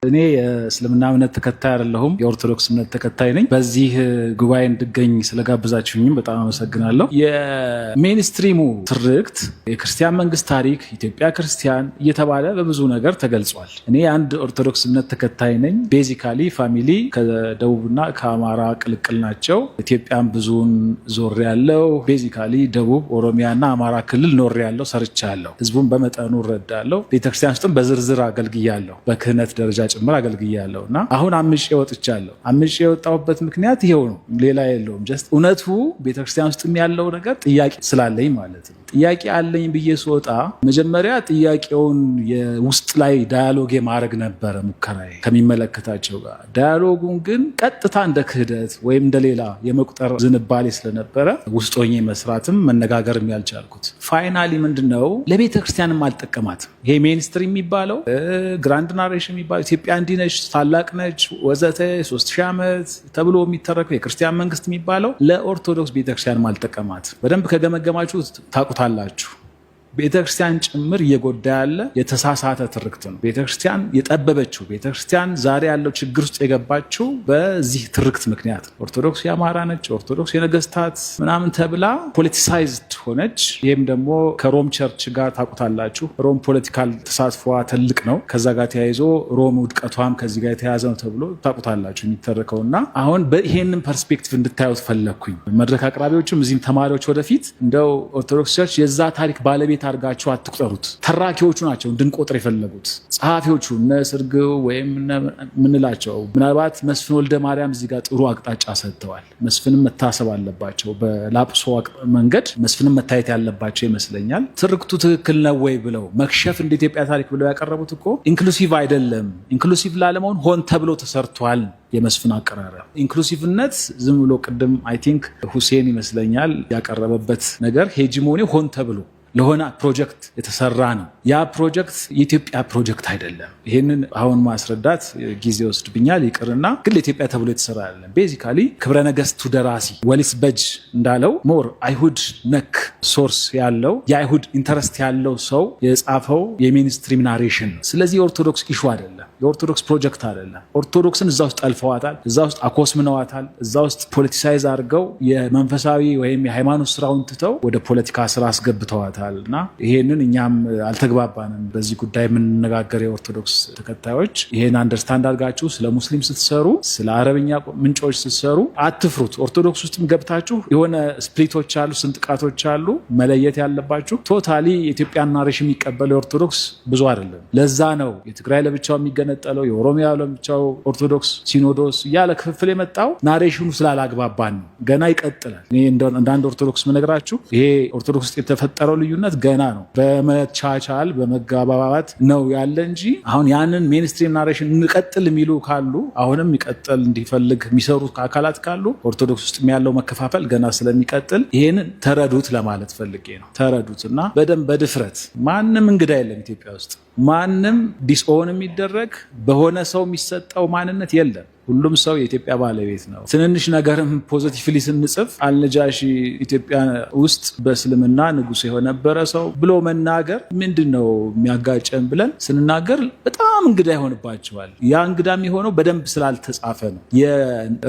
እኔ የእስልምና እምነት ተከታይ አይደለሁም፣ የኦርቶዶክስ እምነት ተከታይ ነኝ። በዚህ ጉባኤ እንድገኝ ስለጋበዛችሁኝም በጣም አመሰግናለሁ። የ mainstream ኡ ትርክት የክርስቲያን መንግስት ታሪክ፣ ኢትዮጵያ ክርስቲያን እየተባለ በብዙ ነገር ተገልጿል። እኔ አንድ ኦርቶዶክስ እምነት ተከታይ ነኝ። Basically family ከደቡብና ከአማራ ቅልቅል ናቸው። ኢትዮጵያን ብዙውን ዞሬያለሁ። Basically ደቡብ ኦሮሚያና አማራ ክልል ኖሬያለሁ፣ ሰርቻለሁ። ህዝቡን በመጠኑ እረዳለሁ። ቤተክርስቲያን ውስጥም በዝርዝር አገልግያለሁ። በክህነት ደረጃ ጭምር አገልግያለሁ እና አሁን አምጬ ወጥቻለሁ። አምጬ የወጣሁበት ምክንያት ይሄው ነው፣ ሌላ የለውም። Just እውነቱ ቤተክርስቲያን ውስጥም ያለው ነገር ጥያቄ ስላለኝ ማለት ነው። ጥያቄ አለኝ ብዬ ስወጣ መጀመሪያ ጥያቄውን የውስጥ ላይ dialogue የማድረግ ነበረ ሙከራዬ ከሚመለከታቸው ጋር። Dialogue ኡን ግን ቀጥታ እንደ ክህደት ወይም እንደሌላ የመቁጠር ዝንባሌ ስለነበረ ውስጥ ሆኜ መስራትም መነጋገርም ያልቻልኩት። Finally ምንድነው፣ ለቤተ ክርስቲያንም አልጠቀማትም። ይሄ mainstream የሚባለው grand narration የሚባለው፣ ኢትዮጵያ እንዲህ ነች፣ ታላቅ ነች፣ ወዘተ 3000 ዓመት ተብሎ የሚተረከው የክርስቲያን መንግስት የሚባለው ለኦርቶዶክስ ቤተክርስቲያንም አልጠቀማትም። በደንብ ከገመገማችሁ ታውቁታላችሁ። ቤተክርስቲያን ጭምር እየጎዳ ያለ የተሳሳተ ትርክት ነው። ቤተክርስቲያን የጠበበችው፣ ቤተክርስቲያን ዛሬ ያለው ችግር ውስጥ የገባችው በዚህ ትርክት ምክንያት ነው። ኦርቶዶክስ የአማራ ነች፣ ኦርቶዶክስ የነገስታት ምናምን ተብላ politicized ሆነች። ይህም ደግሞ ከሮም church ጋር ታውቁታላችሁ። ሮም political ተሳትፏ ትልቅ ነው። ከዛ ጋር ተያይዞ ሮም ውድቀቷም ከዚህ ጋር የተያያዘ ነው ተብሎ ታውቁታላችሁ የሚተረከው። እና አሁን ይሄንን perspective እንድታዩት ፈለግኩኝ። መድረክ አቅራቢዎችም እዚህም ተማሪዎች ወደፊት እንደው ኦርቶዶክስ church የዛ ታሪክ ባለቤት አድርጋችሁ አትቁጠሩት። ተራኪዎቹ ናቸው እንድንቆጥር የፈለጉት። ጸሐፊዎቹ እነ ስርግው ወይም የምንላቸው፣ ምናልባት መስፍን ወልደ ማርያም እዚህ ጋር ጥሩ አቅጣጫ ሰጥተዋል። መስፍንም መታሰብ አለባቸው። በላጲሶ መንገድ መስፍንም መታየት ያለባቸው ይመስለኛል። ትርክቱ ትክክል ነው ወይ ብለው መክሸፍ እንደ ኢትዮጵያ ታሪክ ብለው ያቀረቡት እኮ inclusive አይደለም። Inclusive ላለመሆን ሆን ተብሎ ተሰርቷል። የመስፍን አቀራረብ inclusive ነት ዝም ብሎ ቅድም I think ሁሴን ይመስለኛል ያቀረበበት ነገር hegemony ሆን ተብሎ ለሆነ ፕሮጀክት የተሰራ ነው። ያ ፕሮጀክት የኢትዮጵያ ፕሮጀክት አይደለም። ይህንን አሁን ማስረዳት ጊዜ ይወስድብኛል፣ ይቅርና ግን ለኢትዮጵያ ተብሎ የተሰራ አይደለም። Basically ክብረ ነገስቱ ደራሲ ወሊስ በጅ እንዳለው more አይሁድ ነክ source ያለው፣ የአይሁድ interest ያለው ሰው የጻፈው የ mainstream narration ነው። ስለዚህ የኦርቶዶክስ issue አይደለም፣ የኦርቶዶክስ ፕሮጀክት አይደለም። ኦርቶዶክስን እዛ ውስጥ ጠልፈዋታል፣ እዛ ውስጥ አኮስምነዋታል፣ እዛ ውስጥ politicize አድርገው የመንፈሳዊ ወይም የሃይማኖት ስራውን ትተው ወደ ፖለቲካ ስራ አስገብተዋታል። እና ይሄንን እኛም አልተግባባንም። በዚህ ጉዳይ የምንነጋገር የኦርቶዶክስ ተከታዮች ይሄን understand አድርጋችሁ ስለ ሙስሊም ስትሰሩ፣ ስለ አረብኛ ምንጮች ስትሰሩ አትፍሩት። ኦርቶዶክስ ውስጥም ገብታችሁ የሆነ split ኦች አሉ፣ ስንጥቃቶች አሉ። መለየት ያለባችሁ totally የኢትዮጵያን narration የሚቀበለው የኦርቶዶክስ ብዙ አይደለም። ለዛ ነው የትግራይ ለብቻው የሚገነጠለው፣ የኦሮሚያ ለብቻው ኦርቶዶክስ ሲኖዶስ እያለ ክፍፍል የመጣው narration ኑ ስላላግባባን ነው። ገና ይቀጥላል። እኔ እንደ አንድ ኦርቶዶክስ ምነግራችሁ ይሄ ኦርቶዶክስ ውስጥ የተፈጠረው ልዩነት ገና ነው። በመቻቻል በመግባባት ነው ያለ እንጂ አሁን ያንን mainstream narration እንቀጥል የሚሉ ካሉ፣ አሁንም ይቀጥል እንዲፈልግ የሚሰሩ አካላት ካሉ፣ ኦርቶዶክስ ውስጥ ያለው መከፋፈል ገና ስለሚቀጥል ይሄንን ተረዱት ለማለት ፈልጌ ነው። ተረዱት እና በደንብ በድፍረት ማንም እንግዳ የለም፣ ኢትዮጵያ ውስጥ ማንም disown የሚደረግ፣ በሆነ ሰው የሚሰጠው ማንነት የለም። ሁሉም ሰው የኢትዮጵያ ባለቤት ነው። ትንንሽ ነገርም positively ስንጽፍ አልነጃሺ ኢትዮጵያ ውስጥ በእስልምና ንጉሥ የነበረ ሰው ብሎ መናገር ምንድን ነው የሚያጋጨን ብለን ስንናገር በጣም እንግዳ ይሆንባቸዋል። ያ እንግዳ የሚሆነው በደንብ ስላልተጻፈ ነው። የ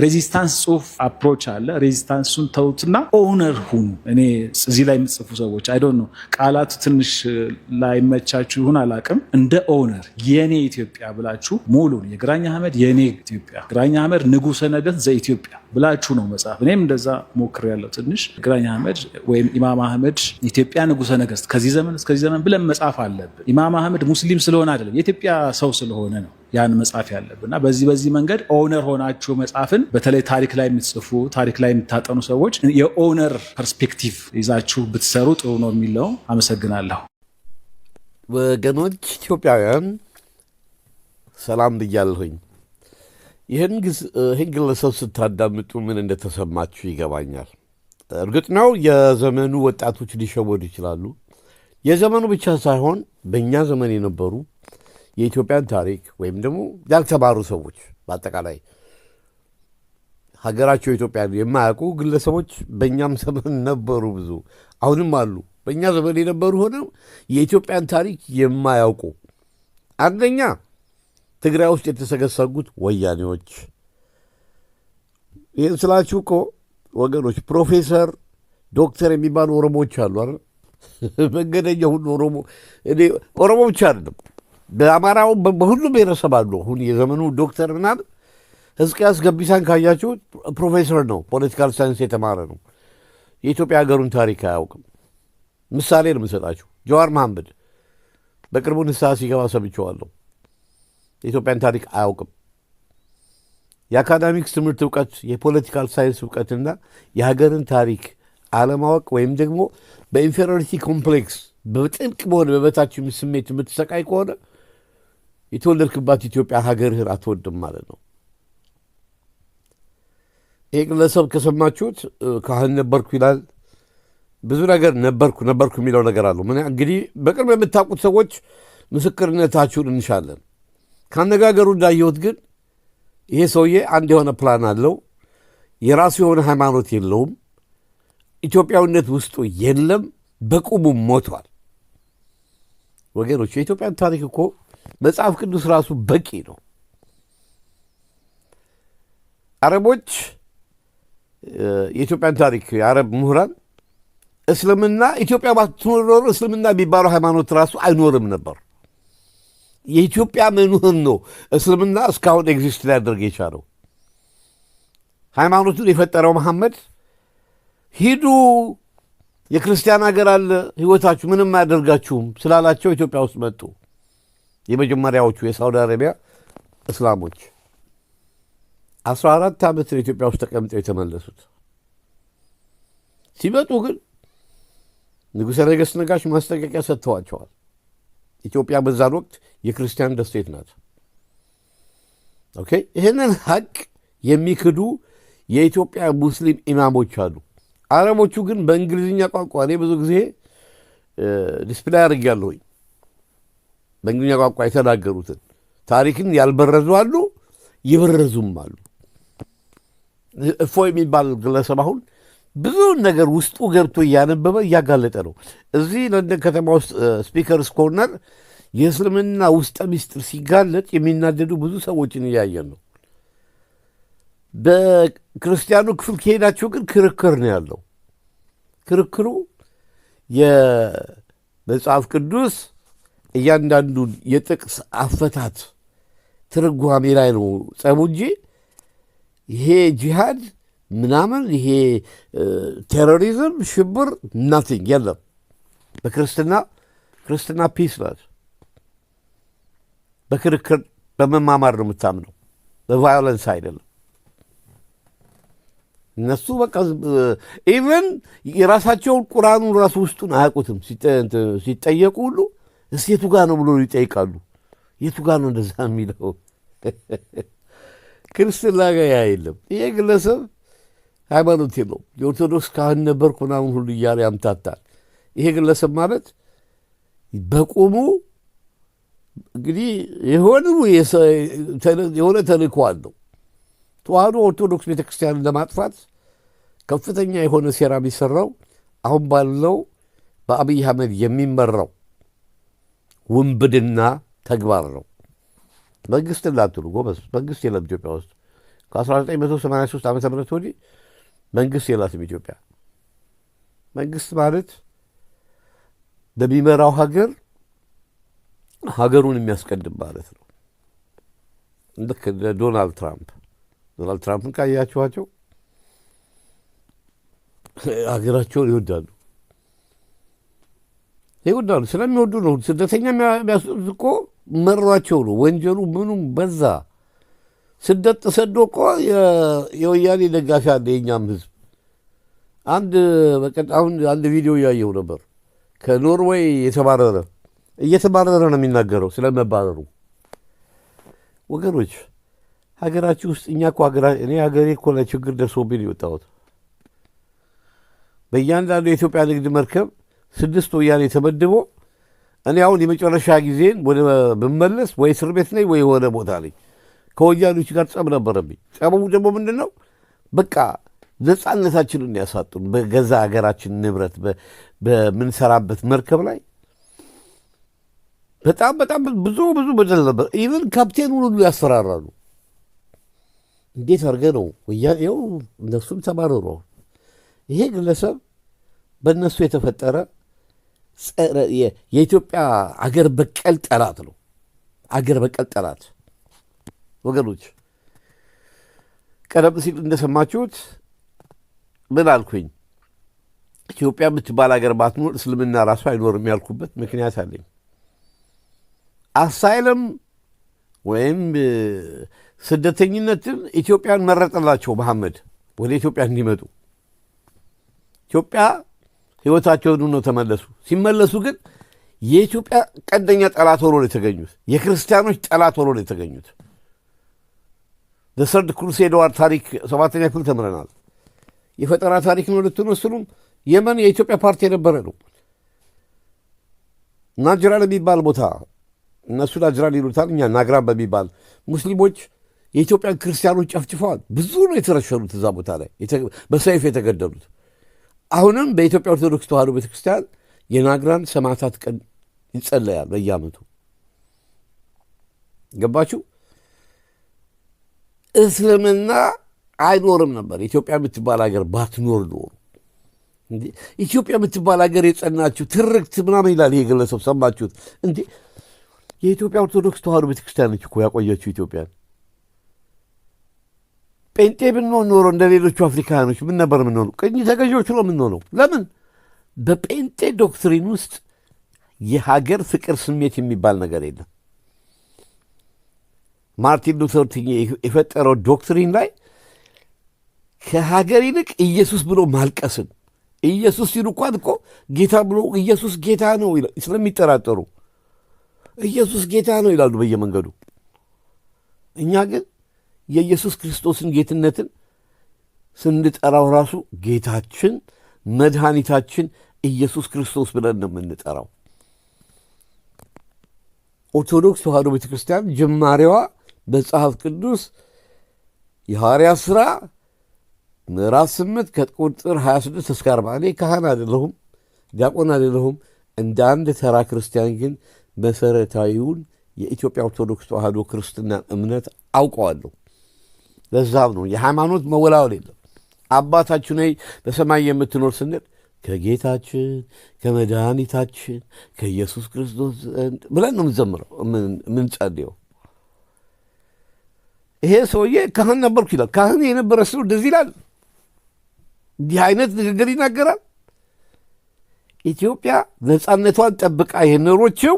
resistance ጽሁፍ approach አለ። Resistance ኡን ተውትና owner ሁኑ። እኔ እዚህ ላይ የምትጽፉ ሰዎች፣ I don't know፣ ቃላቱ ትንሽ ላይመቻችሁ ይሁን አላቅም። እንደ owner የኔ ኢትዮጵያ ብላችሁ ሙሉን የግራኝ አህመድ የኔ ኢትዮጵያ፣ ግራኝ አህመድ ንጉሰ ነገስት ዘኢትዮጵያ ብላችሁ ነው መጻፍ። እኔም እንደዛ ሞክሬያለሁ ትንሽ። ግራኝ አህመድ ወይም ኢማም አህመድ ኢትዮጵያ ንጉሰ ነገስት ከዚህ ዘመን እስከዚህ ዘመን ብለን መጻፍ አለብን። ኢማም አህመድ ሙስሊም ስለሆነ አይደለም፣ የኢትዮጵያ ሰው ስለሆነ ነው ያን መጻፍ ያለብን። እና በዚህ መንገድ owner ሆናችሁ መጻፍን፣ በተለይ ታሪክ ላይ የምትጽፉ፣ ታሪክ ላይ የምታጠኑ ሰዎች የ owner perspective ይዛችሁ ብትሰሩ ጥሩ ነው የሚለው። አመሰግናለሁ። ወገኖች ኢትዮጵያውያን ሰላም ብያለሁኝ። ይህን ግለሰብ ስታዳምጡ ምን እንደተሰማችሁ ይገባኛል። እርግጥ ነው የዘመኑ ወጣቶች ሊሸወዱ ይችላሉ። የዘመኑ ብቻ ሳይሆን በእኛ ዘመን የነበሩ የኢትዮጵያን ታሪክ ወይም ደግሞ ያልተማሩ ሰዎች፣ በአጠቃላይ ሀገራቸው ኢትዮጵያን የማያውቁ ግለሰቦች በእኛም ዘመን ነበሩ፣ ብዙ አሁንም አሉ። በእኛ ዘመን የነበሩ ሆነው የኢትዮጵያን ታሪክ የማያውቁ፣ አንደኛ ትግራይ ውስጥ የተሰገሰጉት ወያኔዎች። ይህን ስላችሁ እኮ ወገኖች ፕሮፌሰር ዶክተር የሚባሉ ኦሮሞዎች አሉ አይደል? መንገደኛ ሁሉ ኦሮሞ፣ እኔ ኦሮሞ ብቻ አይደለም፣ በአማራው በሁሉም ብሔረሰብ አሉ። አሁን የዘመኑ ዶክተር ምናምን ሕዝቅያስ ገቢሳን ካያችሁት ፕሮፌሰር ነው፣ political science የተማረ ነው። የኢትዮጵያ ሀገሩን ታሪክ አያውቅም። ምሳሌ ነው የምሰጣችሁ። ጀዋር መሐመድ በቅርቡ ንስሐ ሲገባ ሰምቼዋለሁ። የኢትዮጵያን ታሪክ አያውቅም። የ academics ትምህርት እውቀት፣ የ political science እውቀትና የሀገርን ታሪክ አለማወቅ ወይም ደግሞ በ inferiority complex በጥልቅ በሆነ በበታች ስሜት የምትሰቃይ ከሆነ የተወለድክባት ኢትዮጵያ ሀገርህን አትወድም ማለት ነው። ይህ ግለሰብ ከሰማችሁት ካህን ነበርኩ ይላል። ብዙ ነገር ነበርኩ ነበርኩ የሚለው ነገር አለው። ምን እንግዲህ በቅርብ የምታውቁት ሰዎች ምስክርነታችሁን እንሻለን። ካነጋገሩ እንዳየሁት ግን ይሄ ሰውዬ አንድ የሆነ ፕላን አለው። የራሱ የሆነ ሃይማኖት የለውም። ኢትዮጵያዊነት ውስጡ የለም። በቁሙ ሞቷል። ወገኖች፣ የኢትዮጵያን ታሪክ እኮ መጽሐፍ ቅዱስ ራሱ በቂ ነው። አረቦች የኢትዮጵያን ታሪክ፣ የአረብ ምሁራን እስልምና ኢትዮጵያ ባትኖር ኖሮ እስልምና የሚባለው ሃይማኖት ራሱ አይኖርም ነበር። የኢትዮጵያ መኖር ነው እስልምና እስካሁን exist ሊያደርግ የቻለው። ሃይማኖቱን የፈጠረው መሐመድ ሂዱ የክርስቲያን ሀገር አለ፣ ህይወታችሁ ምንም አያደርጋችሁም ስላላቸው ኢትዮጵያ ውስጥ መጡ። የመጀመሪያዎቹ የሳውዲ አረቢያ እስላሞች 14 ዓመት ነው ኢትዮጵያ ውስጥ ተቀምጠው የተመለሱት። ሲመጡ ግን ንጉሠ ነገሥት ነጋሽ ማስጠንቀቂያ ሰጥተዋቸዋል። ኢትዮጵያ በዛን ወቅት የክርስቲያን ደሴት ናት። Okay፣ ይህንን ሀቅ የሚክዱ የኢትዮጵያ ሙስሊም ኢማሞች አሉ። አረቦቹ ግን በእንግሊዝኛ ቋንቋ፣ እኔ ብዙ ጊዜ display አድርጌያለሁኝ፣ በእንግሊዝኛ ቋንቋ የተናገሩትን ታሪክን ያልበረዙ አሉ፣ የበረዙም አሉ። እፎይ የሚባል ግለሰብ አሁን ብዙ ነገር ውስጡ ገብቶ እያነበበ እያጋለጠ ነው። እዚህ ለንደን ከተማ ውስጥ Speakers Corner የእስልምና ውስጠ ሚስጥር ሲጋለጥ የሚናደዱ ብዙ ሰዎችን እያየን ነው። በክርስቲያኑ ክፍል ከሄዳችሁ ግን ክርክር ነው ያለው። ክርክሩ የመጽሐፍ ቅዱስ እያንዳንዱን የጥቅስ አፈታት ትርጓሜ ላይ ነው ጸቡ እንጂ ይሄ ጂሃድ ምናምን፣ ይሄ terrorism፣ ሽብር nothing የለም። በክርስትና ክርስትና peace ናት። በክርክር በመማማር ነው የምታምነው፣ በ violence አይደለም። እነሱ በቃ even የራሳቸውን ቁርአኑን ራሱ ውስጡን አያውቁትም። ሲጠየቁ ሁሉ እስቲ የቱ ጋ ነው ብሎ ይጠይቃሉ። የቱ ጋ ነው እንደዛ የሚለው? ክርስትና ጋ ያ የለም። ይሄ ግለሰብ ሃይማኖት የለውም። የኦርቶዶክስ ካህን ነበርኩ ምናምን ሁሉ እያለ ያምታታል። ይሄ ግለሰብ ማለት በቁሙ እንግዲህ የሆነ ተልእኮ አለው። ተዋህዶ ኦርቶዶክስ ቤተክርስቲያንን ለማጥፋት ከፍተኛ የሆነ ሴራ የሚሰራው አሁን ባለው በአብይ አህመድ የሚመራው ውንብድና ተግባር ነው። መንግስት እንዳትሉ ጎበዝ፣ መንግስት የለም ኢትዮጵያ ውስጥ። ከ1983 ዓ ም ወዲህ መንግስት የላትም ኢትዮጵያ። መንግስት ማለት በሚመራው ሀገር ሀገሩን የሚያስቀድም ማለት ነው። ልክ እንደ ዶናልድ ትራምፕ። ዶናልድ ትራምፕን ካያችኋቸው ሀገራቸውን ይወዳሉ ይወዳሉ። ስለሚወዱ ነው። ስደተኛ የሚያስወጡት እኮ መሯቸው ነው። ወንጀሉ ምኑም በዛ። ስደት ተሰዶ እኮ የወያኔ ደጋፊ አለ። የእኛም ህዝብ አንድ አሁን አንድ ቪዲዮ እያየሁ ነበር። ከኖርዌይ የተባረረ እየተባረረ ነው የሚናገረው ስለመባረሩ። ወገኖች፣ ሀገራችሁ ውስጥ እኛ እኮ እኔ ሀገሬ እኮ ላይ ችግር ደርሶብኝ የወጣሁት፣ በእያንዳንዱ የኢትዮጵያ ንግድ መርከብ ስድስት ወያኔ ተመድቦ እኔ አሁን የመጨረሻ ጊዜን ወደ ብመለስ ወይ እስር ቤት ነኝ ወይ የሆነ ቦታ ነኝ። ከወያኔዎች ጋር ጸብ ነበረብኝ። ጸቡ ደግሞ ምንድን ነው? በቃ ነፃነታችንን ያሳጡን፣ በገዛ ሀገራችን ንብረት በምንሰራበት መርከብ ላይ በጣም በጣም ብዙ ብዙ በደል ነበር። Even ካፕቴን ሁሉ ያስፈራራሉ። እንዴት አድርገህ ነው ወያኔው? እነሱም ተባረሩ። ይሄ ግለሰብ በእነሱ የተፈጠረ የኢትዮጵያ አገር በቀል ጠላት ነው። አገር በቀል ጠላት ወገኖች፣ ቀደም ሲል እንደሰማችሁት ምን አልኩኝ? ኢትዮጵያ የምትባል ሀገር ባትኖር እስልምና ራሱ አይኖርም ያልኩበት ምክንያት አለኝ። Asylum ወይም ስደተኝነትን ኢትዮጵያን መረጠላቸው መሐመድ፣ ወደ ኢትዮጵያ እንዲመጡ። ኢትዮጵያ ሕይወታቸውን ነው ተመለሱ። ሲመለሱ ግን የኢትዮጵያ ቀንደኛ ጠላት ሆኖ ነው የተገኙት። የክርስቲያኖች ጠላት ሆኖ ነው የተገኙት። Third Crusade war ታሪክ ሰባተኛ ክፍል ተምረናል። የፈጠራ ታሪክ ነው ልትመስሉም የመን የኢትዮጵያ part የነበረ ነው። ናጅራን የሚባል ቦታ፣ እነሱ ናጅራን ይሉታል፣ እኛ ናግራን በሚባል ሙስሊሞች የኢትዮጵያን ክርስቲያኖች ጨፍጭፈዋል። ብዙ ነው የተረሸኑት እዛ ቦታ ላይ፣ በሰይፍ የተገደሉት። አሁንም በኢትዮጵያ ኦርቶዶክስ ተዋሕዶ ቤተክርስቲያን የናግራን ሰማዕታት ቀን ይጸለያል በየዓመቱ። ገባችሁ? እስልምና አይኖርም ነበር ኢትዮጵያ የምትባል ሀገር ባትኖር ኖሮ። ኢትዮጵያ የምትባል ሀገር የጸናችው ትርክት ምናምን ይላል ይሄ ግለሰብ። ሰማችሁት እንዴ? የኢትዮጵያ ኦርቶዶክስ ተዋሕዶ ቤተክርስቲያን ነች እኮ ያቆየችው ኢትዮጵያን። ጴንጤ ብንሆን ኖሮ እንደ ሌሎቹ አፍሪካውያኖች ምን ነበር የምንሆነው? ቅኝ ተገዢዎች ነው የምንሆነው። ለምን? በጴንጤ doctrine ውስጥ የሀገር ፍቅር ስሜት የሚባል ነገር የለም። ማርቲን ሉተር ኪንግ የፈጠረው doctrine ላይ ከሀገር ይልቅ ኢየሱስ ብሎ ማልቀስን፣ ኢየሱስ ሲሉ እንኳን እኮ ጌታ ብሎ፣ ኢየሱስ ጌታ ነው ስለሚጠራጠሩ ኢየሱስ ጌታ ነው ይላሉ በየመንገዱ። እኛ ግን የኢየሱስ ክርስቶስን ጌትነትን ስንጠራው ራሱ ጌታችን መድኃኒታችን ኢየሱስ ክርስቶስ ብለን ነው የምንጠራው። ኦርቶዶክስ ተዋሕዶ ቤተ ክርስቲያን ጅማሬዋ መጽሐፍ ቅዱስ የሐዋርያት ሥራ ምዕራፍ 8 ከቁጥር 26 እስከ 40። እኔ ካህን አይደለሁም፣ ዲያቆን አይደለሁም። እንደ አንድ ተራ ክርስቲያን ግን መሰረታዊውን የኢትዮጵያ ኦርቶዶክስ ተዋሕዶ ክርስትና እምነት አውቀዋለሁ። ለዛም ነው የሃይማኖት መወላወል የለም። አባታችን ሆይ በሰማይ የምትኖር ስንል ከጌታችን ከመድኃኒታችን ከኢየሱስ ክርስቶስ ዘንድ ብለን ነው የምንዘምረው፣ የምንጸልየው። ይሄ ሰውዬ ካህን ነበርኩ ይላል። ካህን የነበረ ሰው እንደዚህ ይላል። እንዲህ አይነት ንግግር ይናገራል። ኢትዮጵያ ነፃነቷን ጠብቃ የኖረችው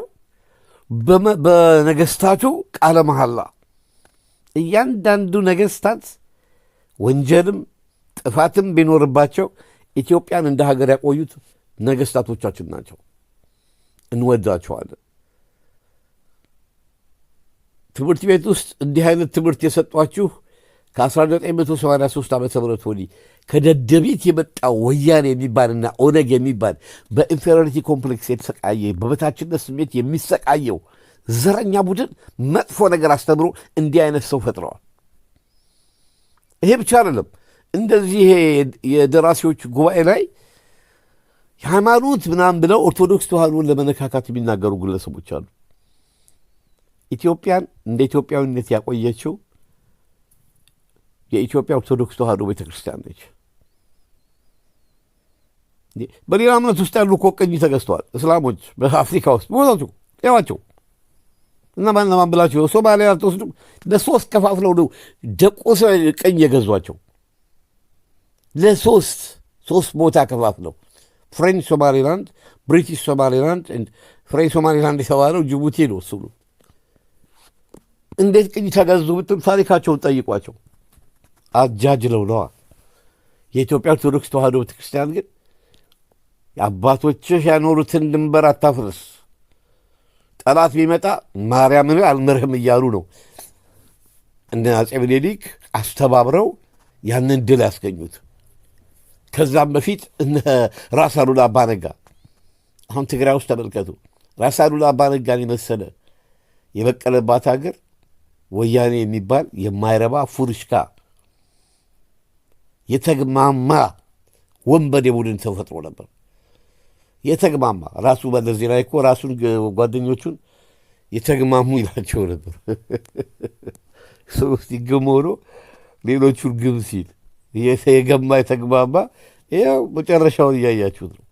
በነገስታቱ ቃለ መሐላ፣ እያንዳንዱ ነገስታት ወንጀልም ጥፋትም ቢኖርባቸው ኢትዮጵያን እንደ ሀገር ያቆዩት ነገስታቶቻችን ናቸው። እንወዳቸዋለን። ትምህርት ቤት ውስጥ እንዲህ አይነት ትምህርት የሰጧችሁ ከ1983 ዓ ም ወዲህ ከደደቢት የመጣው ወያኔ የሚባልና ኦነግ የሚባል በ inferiority complex የተሰቃየ፣ በበታችነት ስሜት የሚሰቃየው ዘረኛ ቡድን መጥፎ ነገር አስተምሮ እንዲህ አይነት ሰው ፈጥረዋል። ይሄ ብቻ አይደለም። እንደዚህ ይሄ የደራሲዎች ጉባኤ ላይ የሃይማኖት ምናምን ብለው ኦርቶዶክስ ተዋሕዶን ለመነካካት የሚናገሩ ግለሰቦች አሉ። ኢትዮጵያን እንደ ኢትዮጵያዊነት ያቆየችው የኢትዮጵያ ኦርቶዶክስ ተዋሕዶ ቤተክርስቲያን ነች። በሌላ እምነት ውስጥ ያሉ እኮ ቅኝ ተገዝተዋል። እስላሞች በአፍሪካ ውስጥ ቦታቸው ያዋቸው እና ማን ለማን ብላቸው ሶማሊያ አትወስዱም? ለሶስት ከፋፍለው ነው ደቆሰው ቅኝ የገዟቸው። ለሶስት ሶስት ቦታ ከፋፍለው French Somaliland፣ British Somaliland። French Somaliland የተባለው ጅቡቲ ነው። እሱ እንዴት ቅኝ ተገዙ ብትሉ ታሪካቸውን ጠይቋቸው። አጃጅለው ነዋ። የኢትዮጵያ ኦርቶዶክስ ተዋሕዶ ቤተክርስቲያን ግን የአባቶችህ ያኖሩትን ድንበር አታፍርስ፣ ጠላት ቢመጣ ማርያምን አልምርህም እያሉ ነው እነ አፄ ምኒልክ አስተባብረው ያንን ድል ያስገኙት። ከዛም በፊት እነ ራስ አሉላ አባ ነጋ። አሁን ትግራይ ውስጥ ተመልከቱ። ራስ አሉላ አባ ነጋን የመሰለ የበቀለባት ሀገር ወያኔ የሚባል የማይረባ ፉርሽካ የተግማማ ወንበዴ ቡድን ተፈጥሮ ነበር። የተግማማ ራሱ መለስ ዜናዊ እኮ ራሱን ጓደኞቹን የተግማሙ ይላቸው ነበር። ሰው ሲገም ሆኖ ሌሎቹን ግም ሲል የገማ የተግማማ፣ ይኸው መጨረሻውን እያያችሁት ነው።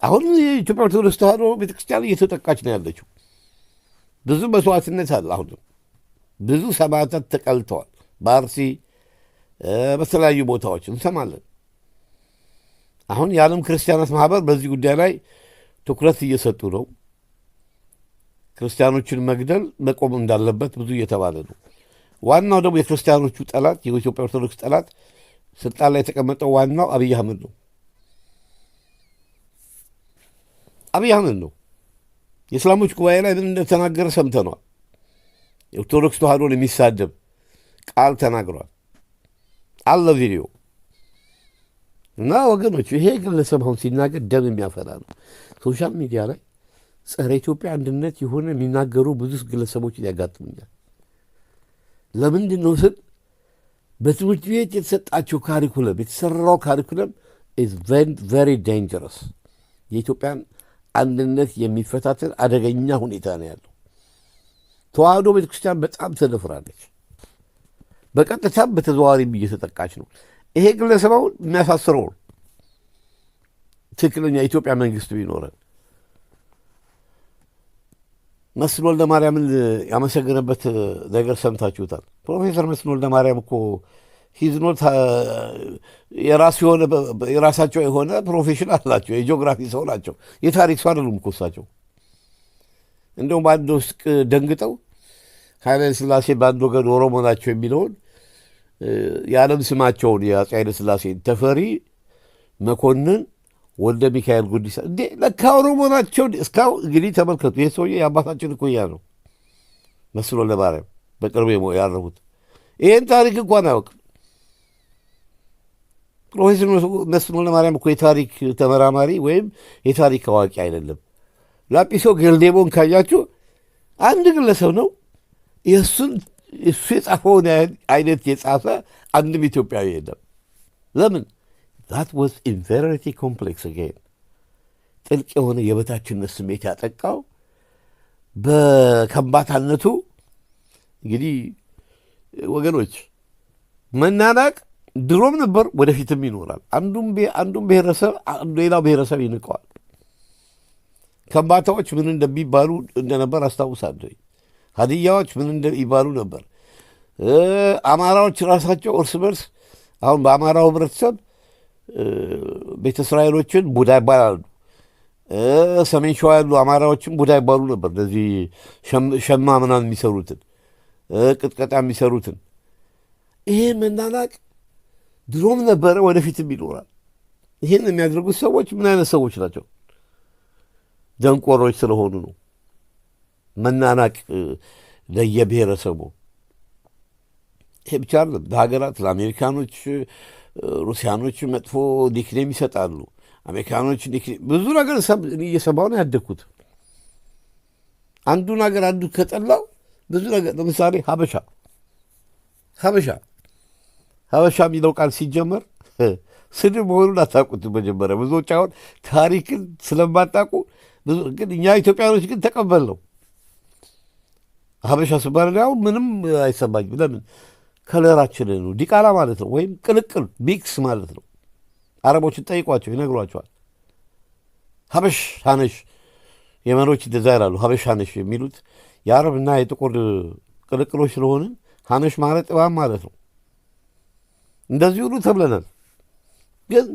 አሁን የኢትዮጵያ ኦርቶዶክስ ተዋሕዶ ቤተክርስቲያን እየተጠቃች ነው ያለችው። ብዙ መስዋዕትነት አለ። አሁንም ብዙ ሰማዕታት ተቀልተዋል። በአርሲ፣ በተለያዩ ቦታዎች እንሰማለን። አሁን የዓለም ክርስቲያናት ማህበር በዚህ ጉዳይ ላይ ትኩረት እየሰጡ ነው። ክርስቲያኖችን መግደል መቆም እንዳለበት ብዙ እየተባለ ነው። ዋናው ደግሞ የክርስቲያኖቹ ጠላት፣ የኢትዮጵያ ኦርቶዶክስ ጠላት፣ ስልጣን ላይ የተቀመጠው ዋናው አብይ አህመድ ነው። አብይ አህመድ ነው። የእስላሞች ጉባኤ ላይ ምን እንደተናገረ ሰምተነዋል። የኦርቶዶክስ ተዋሕዶን የሚሳደብ ቃል ተናግሯል። አለ ቪዲዮ። እና ወገኖች፣ ይሄ ግለሰብ አሁን ሲናገር ደም የሚያፈላ ነው። Social media ላይ ጸረ ኢትዮጵያ አንድነት የሆነ የሚናገሩ ብዙ ግለሰቦች ያጋጥሙኛል። ለምንድን ነው ስል በትምህርት ቤት የተሰጣቸው curriculum፣ የተሰራው curriculum is very dangerous። የኢትዮጵያን አንድነት የሚፈታተን አደገኛ ሁኔታ ነው ያለው። ተዋሕዶ ቤተክርስቲያን በጣም ተደፍራለች። በቀጥታም በተዘዋዋሪም እየተጠቃች ነው። ይሄ ግለሰብ አሁን የሚያሳስረው ትክክለኛ የኢትዮጵያ መንግስት ቢኖረን፣ መስፍን ወልደ ማርያምን ያመሰገነበት ነገር ሰምታችሁታል። ፕሮፌሰር መስፍን ወልደ ማርያም እኮ he's not የራሱ የሆነ የራሳቸው የሆነ profession አላቸው። የጂኦግራፊ ሰው ናቸው። የታሪክ ሰው አይደሉም እኮ እሳቸው። እንደውም በአንድ ውስጥ ደንግጠው ኃይለ ሥላሴ በአንድ ወገን ኦሮሞ ናቸው የሚለውን የዓለም ስማቸውን የአፄ ኃይለ ሥላሴ ተፈሪ መኮንን ወልደ ሚካኤል ጉዲሳ፣ እንዴ ለካ ኦሮሞ ናቸው። እስካሁን እንግዲህ ተመልከቱ። ይህ ሰውዬ የአባታችን እኩያ ነው። መስፍን ወልደ ማርያም በቅርቡ ያረፉት ይህን ታሪክ እንኳን አያውቅም። ፕሮፌሰር መስፍን ወልደ ማርያም እኮ የታሪክ ተመራማሪ ወይም የታሪክ አዋቂ አይደለም። ላጲሶ ገልዴቦን ካያችሁ አንድ ግለሰብ ነው። የእሱን እሱ የጻፈውን አይነት የጻፈ አንድም ኢትዮጵያዊ የለም። ለምን? That was inferiority complex again። ጥልቅ የሆነ የበታችነት ስሜት ያጠቃው በከምባታነቱ። እንግዲህ ወገኖች፣ መናናቅ ድሮም ነበር፣ ወደፊትም ይኖራል። አንዱም ብሔረሰብ ሌላው ብሔረሰብ ይንቀዋል። ከምባታዎች ምን እንደሚባሉ እንደነበር አስታውሳለሁ። ሀዲያዎች ምን እንደሚባሉ ነበር። አማራዎች ራሳቸው እርስ በርስ፣ አሁን በአማራው ህብረተሰብ ቤተ እስራኤሎችን ቡዳ ይባላሉ። ሰሜን ሸዋ ያሉ አማራዎችን ቡዳ ይባሉ ነበር። እነዚህ ሸማ ምናምን የሚሰሩትን፣ ቅጥቀጣ የሚሰሩትን። ይሄ መናናቅ ድሮም ነበረ፣ ወደፊትም ይኖራል። ይህን የሚያደርጉት ሰዎች ምን አይነት ሰዎች ናቸው? ደንቆሮች ስለሆኑ ነው። መናናቅ ለየብሔረሰቡ፣ ይሄ ብቻ አይደለም። ለሀገራት፣ ለአሜሪካኖች፣ ሩሲያኖች መጥፎ nickname ይሰጣሉ። አሜሪካኖች ብዙ ነገር እየሰማሁ ነው ያደግኩት። አንዱን ሀገር አንዱ ከጠላው ብዙ ነገር፣ ለምሳሌ ሀበሻ፣ ሀበሻ፣ ሀበሻ የሚለው ቃል ሲጀመር ስድብ መሆኑን አታውቁትም። መጀመሪያ ብዙዎች አሁን ታሪክን ስለማታውቁ፣ ግን እኛ ኢትዮጵያኖች ግን ተቀበልነው። ሀበሻ ስባል አሁን ምንም አይሰማኝም። ለምን? Color ኣችን ነው። ዲቃላ ማለት ነው፣ ወይም ቅልቅል mix ማለት ነው። አረቦችን ጠይቋቸው ይነግሯችኋል። ሀበሽ ሀነሽ፣ የመኖች እንደዛ ይላሉ። ሀበሽ ሀነሽ የሚሉት የአረብና የጥቁር ቅልቅሎች ስለሆንን ሀነሽ ማለት እባብ ማለት ነው። እንደዚህ ሁሉ ተብለናል። ግን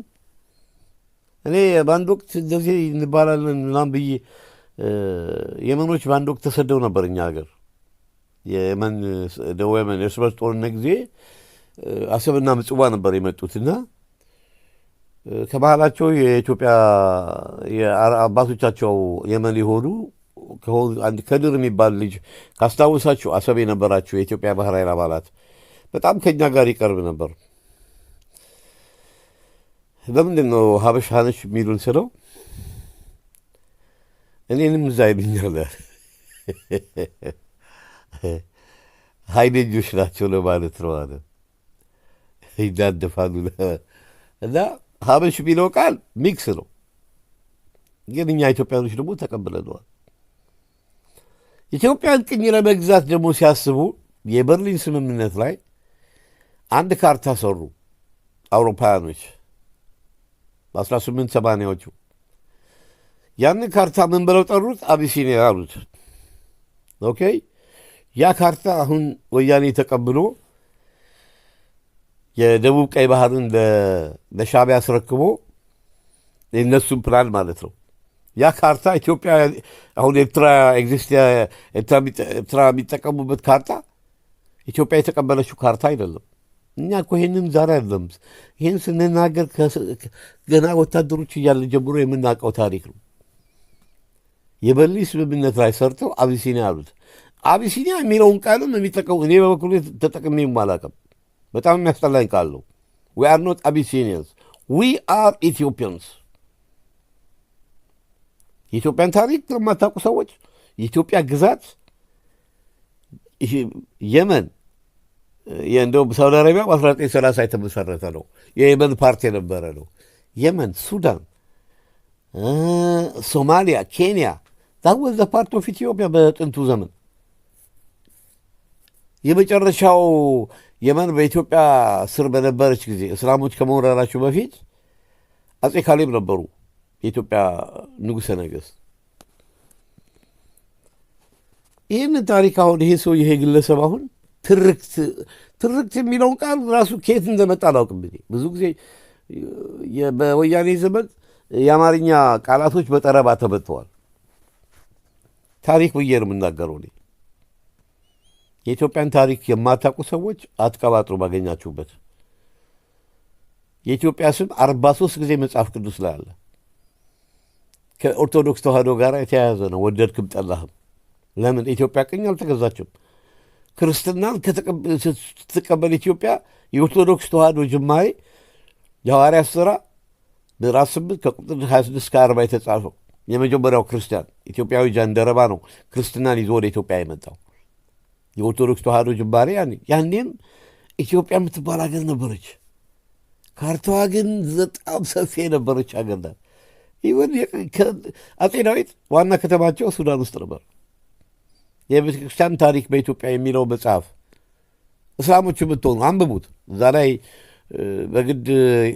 እኔ በአንድ ወቅት እንደዚህ እንባላለን ምናምን ብዬ፣ የመኖች በአንድ ወቅት ተሰደው ነበር እኛ ሀገር። የየመን፣ ደቡብ የመን የእርስ በርስ ጦርነት ጊዜ አሰብና ምጽዋ ነበር የመጡት። እና ከባህላቸው የኢትዮጵያ አባቶቻቸው የመን የሆኑ፣ አንድ ከድር የሚባል ልጅ ካስታወሳችሁ፣ አሰብ የነበራችሁ የኢትዮጵያ ባህር ኃይል አባላት፣ በጣም ከኛ ጋር ይቀርብ ነበር። ለምንድን ነው ሀበሻ ነች የሚሉን ስለው እኔንም እዛ ይሉኛል፣ ኃይለኞች ናቸው ለማለት ነው አለ። ይናደፋሉ። እና ሀበሽ የሚለው ቃል mix ነው፣ ግን እኛ ኢትዮጵያኖች ደግሞ ተቀብለነዋል። ኢትዮጵያን ቅኝ ለመግዛት ደግሞ ሲያስቡ የበርሊን ስምምነት ላይ አንድ ካርታ ሰሩ አውሮፓውያኖች በ1880ዎቹ። ያንን ካርታ ምን ብለው ጠሩት? አቢሲኒያ አሉት። Okay፣ ያ ካርታ አሁን ወያኔ ተቀብሎ የደቡብ ቀይ ባህርን ለሻዕቢያ አስረክቦ የእነሱን ፕላን ማለት ነው። ያ ካርታ ኢትዮጵያ አሁን ኤርትራ exist ኤርትራ የሚጠቀሙበት ካርታ ኢትዮጵያ የተቀበለችው ካርታ አይደለም። እኛ እኮ ይህንን ዛሬ አይደለም፣ ይህን ስንናገር ገና ወታደሮች እያለ ጀምሮ የምናውቀው ታሪክ ነው። የበርሊን ስምምነት ላይ ሰርተው አቢሲኒያ አሉት። አቢሲኒያ የሚለውን ቃልም የሚጠቀሙ እኔ በበኩሌ ተጠቅሜም አላውቅም። በጣም የሚያስጠላኝ ቃል ነው። We are not Abyssinians, we are Ethiopians። የኢትዮጵያን ታሪክ ለማታውቁ ሰዎች የኢትዮጵያ ግዛት የመን፣ እንደውም ሳውዲ አረቢያ በ1930 የተመሰረተ ነው። የየመን part የነበረ ነው። የመን፣ ሱዳን፣ ሶማሊያ፣ ኬንያ፣ that was the part of Ethiopia በጥንቱ ዘመን። የመጨረሻው የመን በኢትዮጵያ ስር በነበረች ጊዜ እስላሞች ከመውረራቸው በፊት አጼ ካሌብ ነበሩ የኢትዮጵያ ንጉሠ ነገሥት። ይህንን ታሪክ አሁን ይሄ ሰው፣ ይሄ ግለሰብ አሁን ትርክት ትርክት የሚለውን ቃል ራሱ ከየት እንደመጣ አላውቅም። ብዙ ጊዜ በወያኔ ዘመን የአማርኛ ቃላቶች በጠረባ ተመጥተዋል። ታሪክ ብዬ ነው የምናገረው እኔ። የኢትዮጵያን ታሪክ የማታውቁ ሰዎች አትቀባጥሩ ባገኛችሁበት። የኢትዮጵያ ስም 43 ጊዜ መጽሐፍ ቅዱስ ላይ አለ። ከኦርቶዶክስ ተዋህዶ ጋር የተያያዘ ነው፣ ወደድክም ጠላህም። ለምን ኢትዮጵያ ቅኝ አልተገዛችም? ክርስትናን ስትቀበል ኢትዮጵያ የኦርቶዶክስ ተዋህዶ ጅማሬ የሐዋርያት ሥራ ምዕራፍ 8 ከቁጥር 26 እስከ 40 የተጻፈው የመጀመሪያው ክርስቲያን ኢትዮጵያዊ ጃንደረባ ነው ክርስትናን ይዞ ወደ ኢትዮጵያ የመጣው። የኦርቶዶክስ ተዋህዶ ጅማሬ ያኔም ኢትዮጵያ የምትባል ሀገር ነበረች። ካርታዋ ግን በጣም ሰፊ የነበረች ሀገር ናት። Even አጼ ዳዊት ዋና ከተማቸው ሱዳን ውስጥ ነበር። የቤተ ክርስቲያን ታሪክ በኢትዮጵያ የሚለው መጽሐፍ እስላሞች የምትሆኑ አንብቡት። እዛ ላይ በግድ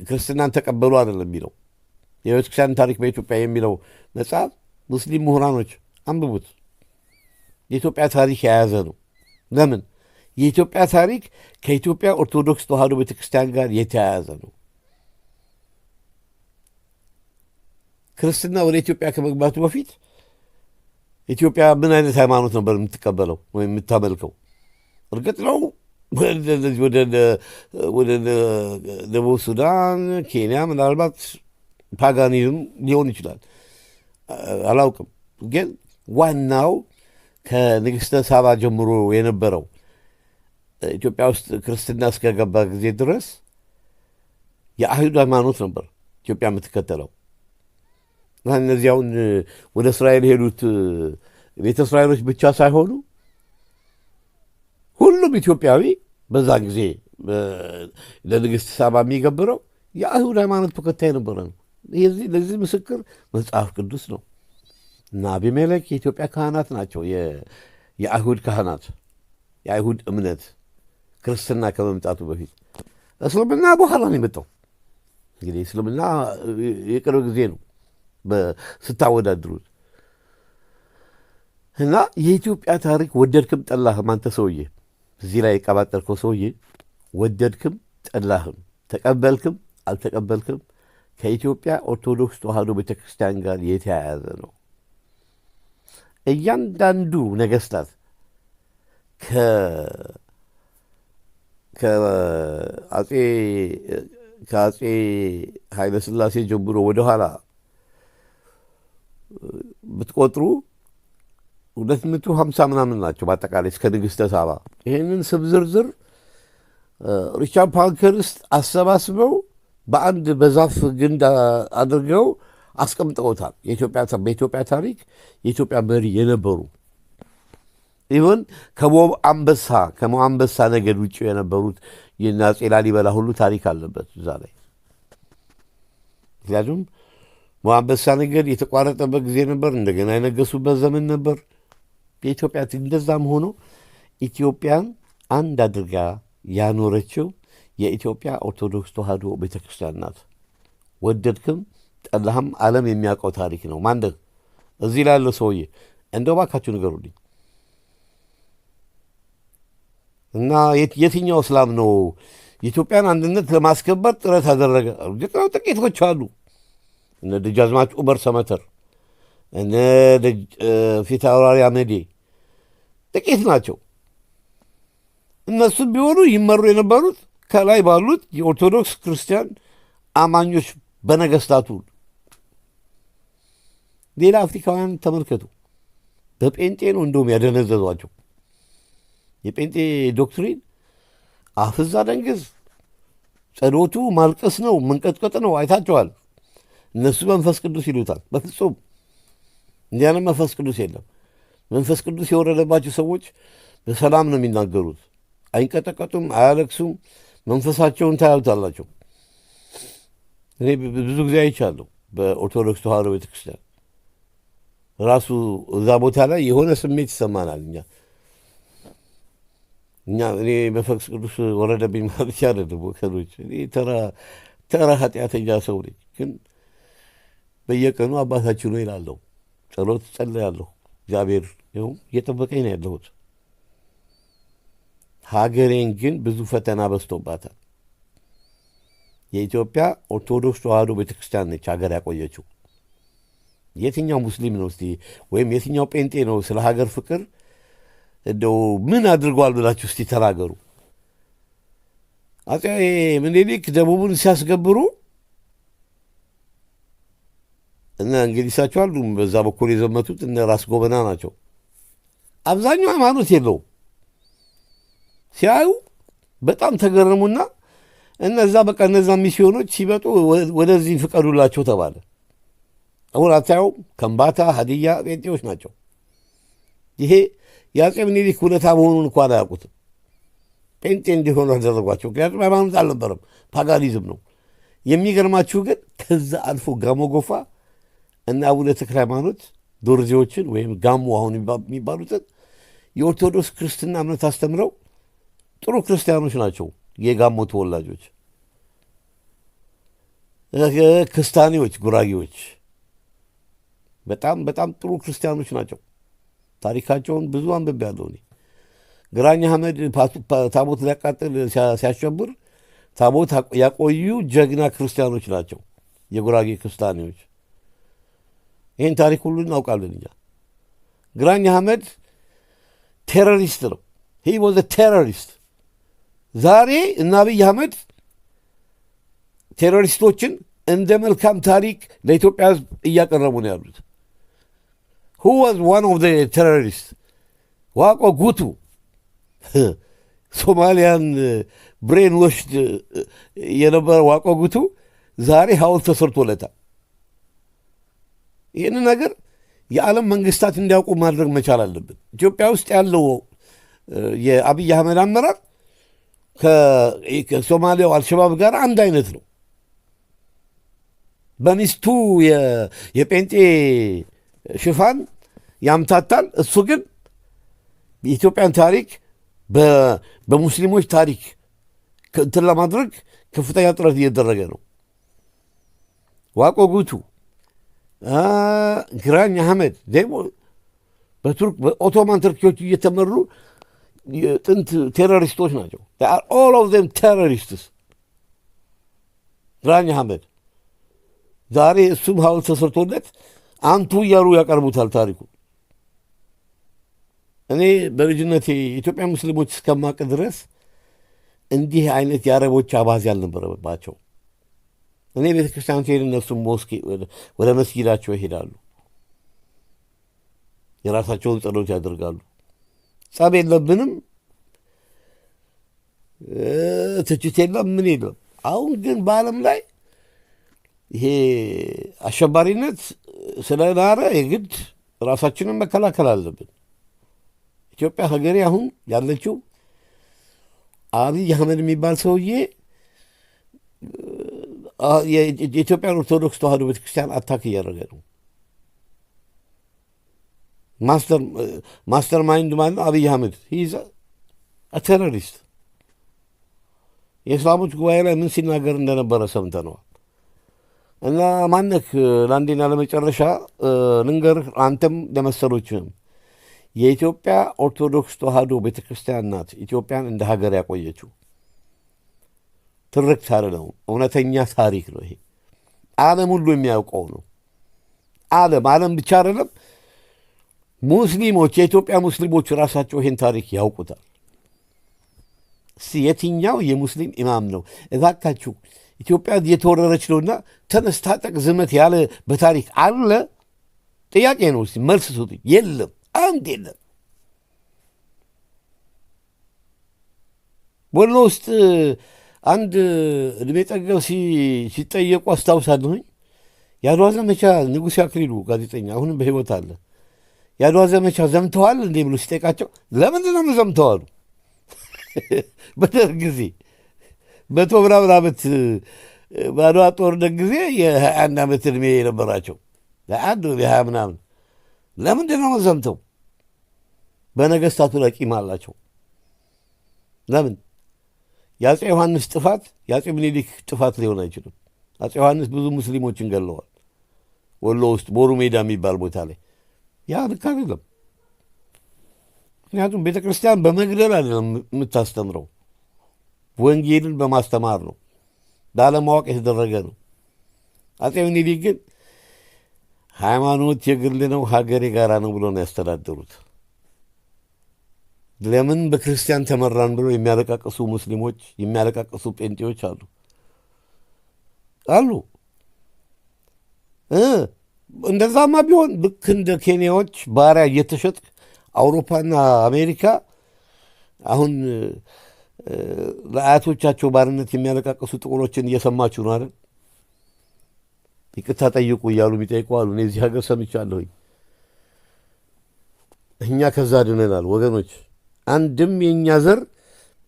ክርስትናን ተቀበሉ አይደለም የሚለው። የቤተ ክርስቲያን ታሪክ በኢትዮጵያ የሚለው መጽሐፍ ሙስሊም ምሁራኖች አንብቡት። የኢትዮጵያ ታሪክ የያዘ ነው። ለምን? የኢትዮጵያ ታሪክ ከኢትዮጵያ ኦርቶዶክስ ተዋህዶ ቤተክርስቲያን ጋር የተያያዘ ነው። ክርስትና ወደ ኢትዮጵያ ከመግባቱ በፊት ኢትዮጵያ ምን አይነት ሃይማኖት ነበር የምትቀበለው ወይም የምታመልከው? እርግጥ ነው ወደ ደቡብ ሱዳን፣ ኬንያ ምናልባት paganism ሊሆን ይችላል፣ አላውቅም። ግን ዋናው ከንግሥተ ሳባ ጀምሮ የነበረው ኢትዮጵያ ውስጥ ክርስትና እስከገባ ጊዜ ድረስ የአይሁድ ሃይማኖት ነበር ኢትዮጵያ የምትከተለው። እነዚያውን ወደ እስራኤል የሄዱት ቤተ እስራኤሎች ብቻ ሳይሆኑ ሁሉም ኢትዮጵያዊ በዛ ጊዜ ለንግሥት ሳባ የሚገብረው የአይሁድ ሃይማኖት ተከታይ ነበረ ነው። ለዚህ ምስክር መጽሐፍ ቅዱስ ነው። እና አቢሜሌክ የኢትዮጵያ ካህናት ናቸው። የአይሁድ ካህናት፣ የአይሁድ እምነት ክርስትና ከመምጣቱ በፊት። እስልምና በኋላ ነው የመጣው። እንግዲህ እስልምና የቅርብ ጊዜ ነው ስታወዳድሩት። እና የኢትዮጵያ ታሪክ ወደድክም ጠላህም፣ አንተ ሰውዬ እዚህ ላይ የቀባጠርከው ሰውዬ፣ ወደድክም ጠላህም፣ ተቀበልክም አልተቀበልክም ከኢትዮጵያ ኦርቶዶክስ ተዋህዶ ቤተክርስቲያን ጋር የተያያዘ ነው። እያንዳንዱ ነገስታት ከአጼ ኃይለሥላሴ ጀምሮ ወደኋላ ብትቆጥሩ 250 ምናምን ናቸው በአጠቃላይ እስከ ንግሥተ ሳባ። ይህንን ስም ዝርዝር ሪቻርድ ፓንከርስት አሰባስበው በአንድ በዛፍ ግንድ አድርገው አስቀምጠውታል። በኢትዮጵያ ታሪክ የኢትዮጵያ መሪ የነበሩ even ከሞአ አንበሳ ነገድ ውጭ የነበሩት የእነ አፄ ላሊበላ ሁሉ ታሪክ አለበት እዛ ላይ። ምክንያቱም ሞአ አንበሳ ነገድ የተቋረጠበት ጊዜ ነበር። እንደገና የነገሱበት ዘመን ነበር። የኢትዮጵያ እንደዛም ሆኖ ኢትዮጵያን አንድ አድርጋ ያኖረችው የኢትዮጵያ ኦርቶዶክስ ተዋሕዶ ቤተክርስቲያን ናት። ወደድክም ጠላህም ዓለም የሚያውቀው ታሪክ ነው። ማን እዚህ ላለው ሰውዬ እንደው እባካችሁ ንገሩልኝ እና የትኛው እስላም ነው የኢትዮጵያን አንድነት ለማስከበር ጥረት አደረገ? እርግጥ ነው ጥቂቶች አሉ። እነ ደጃዝማች ዑመር ሰመተር፣ እነ ፊታውራሪ አመዴ ጥቂት ናቸው። እነሱም ቢሆኑ ይመሩ የነበሩት ከላይ ባሉት የኦርቶዶክስ ክርስቲያን አማኞች በነገስታቱ። ሌላ አፍሪካውያን ተመልከቱ። በጴንጤ ነው እንደውም ያደነዘዟቸው። የጴንጤ doctrine አፍዝ አደንግዝ፣ ጸሎቱ ማልቀስ ነው፣ መንቀጥቀጥ ነው። አይታቸዋል። እነሱ መንፈስ ቅዱስ ይሉታል። በፍጹም እንዲያንም መንፈስ ቅዱስ የለም። መንፈስ ቅዱስ የወረደባቸው ሰዎች በሰላም ነው የሚናገሩት። አይንቀጠቀጡም፣ አያለቅሱም። መንፈሳቸውን ታያሉታላቸው። እኔ ብዙ ጊዜ አይቻለሁ። በኦርቶዶክስ ተዋሕዶ ቤተክርስቲያን ራሱ እዛ ቦታ ላይ የሆነ ስሜት ይሰማናል። እኛ እኔ መንፈስ ቅዱስ ወረደብኝ ማለት አይደለም ወገኖች። እኔ ተራ ኃጢአተኛ ሰው ነኝ። ግን በየቀኑ አባታችን ነው ይላለሁ፣ ጸሎት ጸልያለሁ። እግዚአብሔር ይኸው እየጠበቀኝ ነው ያለሁት። ሀገሬን ግን ብዙ ፈተና በዝቶባታል። የኢትዮጵያ ኦርቶዶክስ ተዋሕዶ ቤተክርስቲያን ነች ሀገር ያቆየችው። የትኛው ሙስሊም ነው እስቲ ወይም የትኛው ጴንጤ ነው ስለ ሀገር ፍቅር እንደው ምን አድርገዋል ብላችሁ እስቲ ተናገሩ። አፄ ምኒልክ ደቡቡን ሲያስገብሩ እና እንግዲህ እሳቸው አሉ በዛ በኩል የዘመቱት እነ ራስ ጎበና ናቸው። አብዛኛው ሃይማኖት የለውም። ሲያዩ በጣም ተገረሙና እነዛ በቃ እነዛ ሚስዮኖች ሲመጡ ወደዚህ ፍቀዱላቸው ተባለ። አሁን አታየውም? ከምባታ፣ ሀዲያ ጴንጤዎች ናቸው። ይሄ የአፄ ምኒልክ ውለታ መሆኑን እንኳን አያውቁትም። ጴንጤ እንዲሆኑ አደረጓቸው። ምክንያቱም ሃይማኖት አልነበረም፣ paganism ነው። የሚገርማችሁ ግን ከዛ አልፎ ጋሞ ጎፋ እና አቡነ ተክለ ሃይማኖት ዶርዜዎችን ወይም ጋሞ አሁን የሚባሉትን የኦርቶዶክስ ክርስትና እምነት አስተምረው ጥሩ ክርስቲያኖች ናቸው። የጋሞ ተወላጆች ክስታኔዎች፣ ጉራጌዎች በጣም በጣም ጥሩ ክርስቲያኖች ናቸው። ታሪካቸውን ብዙ አንብቤያለሁ እኔ። ግራኝ አህመድ ታቦት ሊያቃጥል ሲያሸብር ታቦት ያቆዩ ጀግና ክርስቲያኖች ናቸው የጉራጌ ክርስቲያኖች። ይህን ታሪክ ሁሉ እናውቃለን እኛ። ግራኝ አህመድ terrorist ነው። He was terrorist። ዛሬ እነ አብይ አህመድ terrorist ኦችን እንደ መልካም ታሪክ ለኢትዮጵያ ሕዝብ እያቀረቡ ነው ያሉት። Who was one of terrorist? ዋቆ ጉቱ ሶማሊያን brainwashed የነበረ ዋቆ ጉቱ ዛሬ ሐውልት ተሰርቶለታል። ይህን ነገር የዓለም መንግስታት እንዲያውቁ ማድረግ መቻል አለብን። ኢትዮጵያ ውስጥ ያለው የአብይ አህመድ አመራር ከሶማሊያው አልሸባብ ጋር አንድ አይነት ነው። በሚስቱ የጴንጤ ሽፋን ያምታታል። እሱ ግን የኢትዮጵያን ታሪክ በሙስሊሞች ታሪክ እንትን ለማድረግ ከፍተኛ ጥረት እየደረገ ነው። ዋቆ ጉቱ፣ ግራኝ አህመድ ደግሞ በቱርክ በኦቶማን ተርኪዎች እየተመሩ የጥንት terrorist ኦች ናቸው። All of them terrorists። ግራኝ አህመድ ዛሬ እሱም ሐውልት ተሰርቶለት አንቱ እያሉ ያቀርቡታል ታሪኩ። እኔ በልጅነቴ የኢትዮጵያ ሙስሊሞች እስከማቅ ድረስ እንዲህ አይነት የአረቦች አባዜ አልነበረባቸው። እኔ ቤተ ክርስቲያን ስሄድ እነሱም mosque ወደ መስጊዳቸው ይሄዳሉ። የራሳቸውን ጸሎት ያደርጋሉ። ጸብ የለብንም፣ ትችት የለም፣ ምን የለም። አሁን ግን በዓለም ላይ ይሄ አሸባሪነት ስለናረ የግድ ራሳችንን መከላከል አለብን። ኢትዮጵያ ሀገሬ አሁን ያለችው አብይ አህመድ የሚባል ሰውዬ የኢትዮጵያን ኦርቶዶክስ ተዋሕዶ ቤተክርስቲያን attack እያደረገ ነው። Mastermind ማለት ነው አብይ አህመድ፣ he's a terrorist። የእስላሞች ጉባኤ ላይ ምን ሲናገር እንደነበረ ሰምተነዋል። እና ማነክ ለአንዴና ለመጨረሻ ልንገርህ፣ አንተም ለመሰሎችህም የኢትዮጵያ ኦርቶዶክስ ተዋሕዶ ቤተ ክርስቲያን ናት ኢትዮጵያን እንደ ሀገር ያቆየችው። ትርክት አይደለም፣ እውነተኛ ታሪክ ነው። ይሄ ዓለም ሁሉ የሚያውቀው ነው። ዓለም ብቻ አይደለም፣ ሙስሊሞች፣ የኢትዮጵያ ሙስሊሞች ራሳቸው ይሄን ታሪክ ያውቁታል። እስቲ የትኛው የሙስሊም ኢማም ነው እባካችሁ ኢትዮጵያ እየተወረረች ነውና ተነስ ታጠቅ ዝመት ያለ በታሪክ አለ? ጥያቄ ነው። እስቲ መልስ ስጡኝ። የለም፣ አንድ የለም። ወሎ ውስጥ አንድ እድሜ ጠገብ ሲጠየቁ አስታውሳለሁኝ። የአድዋ ዘመቻ፣ ንጉሴ አክሊሉ ጋዜጠኛ አሁንም በሕይወት አለ። የአድዋ ዘመቻ ዘምተዋል እንዴ ብሎ ሲጠይቃቸው ለምንድን ነው የምዘምተው አሉ። በደርግ ጊዜ 100 ምናምን ዓመት፣ በአድዋ ጦርነት ጊዜ የ21 ዓመት ዕድሜ የነበራቸው፣ 21 የ20 ምናምን፣ ለምንድን ነው ዘምተው? በነገስታቱ ላይ ቂም አላቸው። ለምን? የአፄ ዮሐንስ ጥፋት የአፄ ምኒልክ ጥፋት ሊሆን አይችልም። አፄ ዮሐንስ ብዙ ሙስሊሞችን ገለዋል። ወሎ ውስጥ ቦሩ ሜዳ የሚባል ቦታ ላይ። ያ ልክ አይደለም። ምክንያቱም ቤተ ክርስቲያን በመግደል አይደለም የምታስተምረው፣ ወንጌልን በማስተማር ነው። ባለማወቅ የተደረገ ነው። አፄ ምኒልክ ግን ሃይማኖት የግል ነው፣ ሀገር የጋራ ነው ብሎ ነው ያስተዳደሩት። ለምን በክርስቲያን ተመራን ብሎ የሚያለቃቅሱ ሙስሊሞች፣ የሚያለቃቅሱ ጴንጤዎች አሉ አሉ። እንደዛማ ቢሆን ልክ እንደ ኬንያዎች ባሪያ እየተሸጥክ አውሮፓና አሜሪካ፣ አሁን ለአያቶቻቸው ባርነት የሚያለቃቅሱ ጥቁሮችን እየሰማችሁ ነው አይደል? ይቅርታ ጠይቁ እያሉ የሚጠይቁ አሉ። እኔ እዚህ ሀገር ሰምቻለሁኝ። እኛ ከዛ ድነናል ወገኖች። አንድም የእኛ ዘር